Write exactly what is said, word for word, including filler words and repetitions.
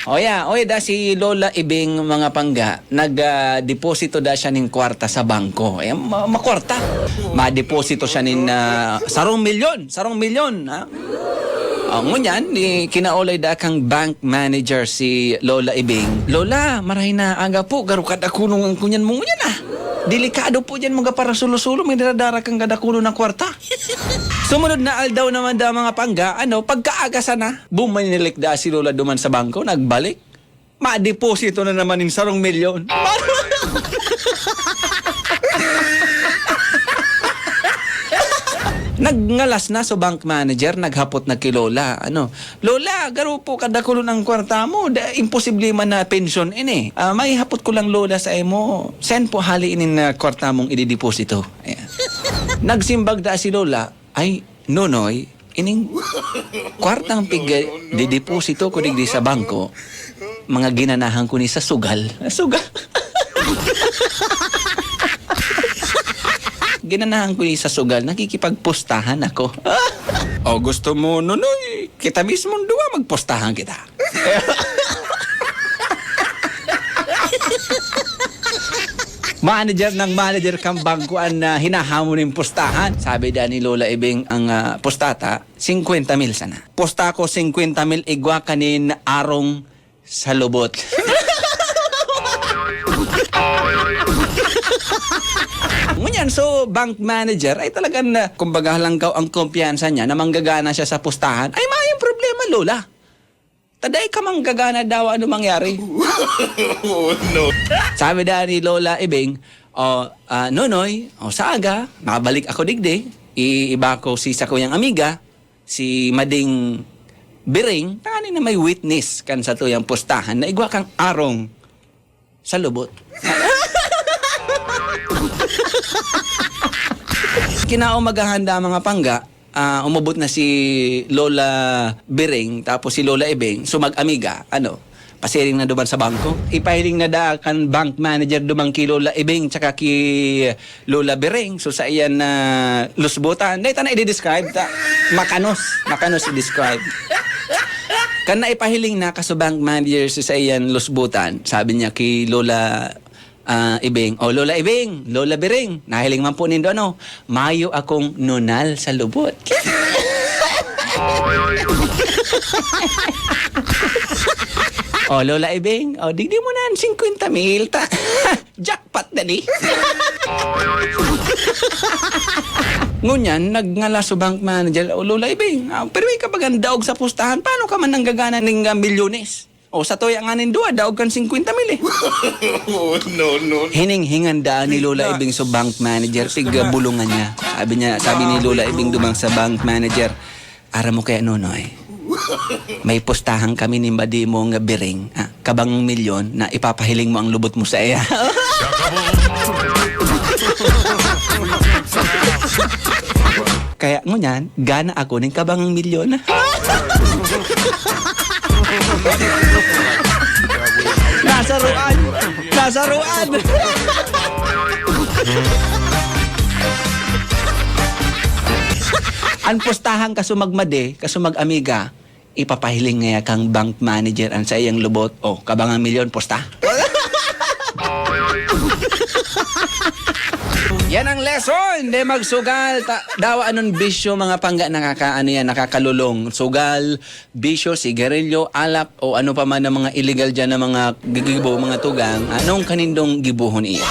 Oya, oya, da si Lola Ibing, mga pangga, nag, ah, deposito da siya nin kwarta sa bangko. Eh, ma-, makwarta. Madeposito siya nin, ah, sarong milyon, sarong milyon, ha? Oh, ngunyan, di kinaolay da kang bank manager si Lola Ibing. "Lola, maray na aga po, garo kadakulong ang kunyan mo ngunyan, ah. Delikado po dyan, mga parasulo-sulo, may daradara kang kadakulong na kwarta." Sumunod na aldaw naman da, mga pangga, ano, pagkaaga sana, bumanilik da si Lola duman sa bangko, nagbalik. Madeposito na naman nin sarong milyon. Nagngalas na so bank manager, naghapot na ki Lola, ano, "Lola, garo po kadakulon ang kwarta mo, da, imposible man na pensyon ini. Ah, may hapot ko lang, Lola, sa imo, saan po hali inin, ah, kwarta mong idideposito?" Ayan. Nagsimbag da si Lola, "Ay, Nonoy, ining kwartang pig-, dideposito ko digdi sa bangko, mga ginanahan ko ni sa sugal." Sugal? "Ginanahan ko ni sa sugal, nakikipagpustahan ako." "O, gusto mo, Nonoy, kita mismong duwa, magpustahan kita." Manager ng manager kan bangko an, ah, hinahamon nin pustahan. Sabi da ni Lola Ibing, ang, ah, pusta ta, singkwenta mil sana. "Pusta ko singkwenta mil, igwa kanin arong sa lubot." Ngunyan, so, bank manager ay talagang, ah, kumbaga, halangkaw ang kumpiyansa niya na manggagana siya sa pustahan. "Ay, mayong problema, Lola. Taday ka manggagana daw, ano mangyari?" Oh, no. Sabi da ni Lola Ibing, "O, ah, Nonoy, o, sa aga, mabalik ako digdi, iiba ko si sakuyang amiga, si Mading Biring, tanganing na may witness kan satuyang pustahan na igwa kang arong sa lubot." Kinaumagahan da, mga pangga, ah, umabot na si Lola Biring, tapos si Lola Ibing, so mag-amiga, ano, pasiring na duman sa bangko. Ipahiling na da kan bank manager duman ki Lola Ibing tsaka ki Lola Biring, so sa iyan na lusbutan. Dahil ta na i-describe ta. Makanos, makanos i-describe. Kan naipahiling na ka sa bank manager sa, sa iyan lusbutan, sabi niya ki Lola, ah, Ibing, "O, Lola Ibing, Lola Biring, nahiling man po nindo, ano, mayo akong nunal sa lubot." "O, Lola Ibing, o, digdi mo na an singkwenta mil ta." Jackpot na ni. Ngunyan, nagngalas so bank manager, "O, Lola Ibing, ah, pero ikaw bagang daog sa pustahan, paano ka man nanggagana ning, ah, milyones? O, sa tuya nga nin duwa, daog kan singkwenta mil eh." Oh, no, no. Hininghingan daan ni Lola Ibing so bank manager, pig, ah, bulungan niya. Sabi niya, sabi ni Lola Ibing dumang sa bank manager, "Aram mo kaya, Nonoy, may pustahan kami ni Madimong Biring, ah, kabang milyon na ipapahiling mo ang lubot mo sa iya." Kaya ngunyan, gana ako ning kabangang milyon. Nasaruan! Nasaruan! An pustahan kasumag madi, kasumag amiga, ipapahiling ngaya kang bank manager an saiyang lubot. O, kabangang milyon, pusta. Yan ang lesson. Di magsugal. Ta-, dawa anon bisyo, mga pangga, nakaka-, ano yan, nakakalulong. Sugal, bisyo, sigarilyo, alak, o ano pa man ang mga illegal dyan na mga gigibo, mga tugang. Anong kanindong gibohon iya?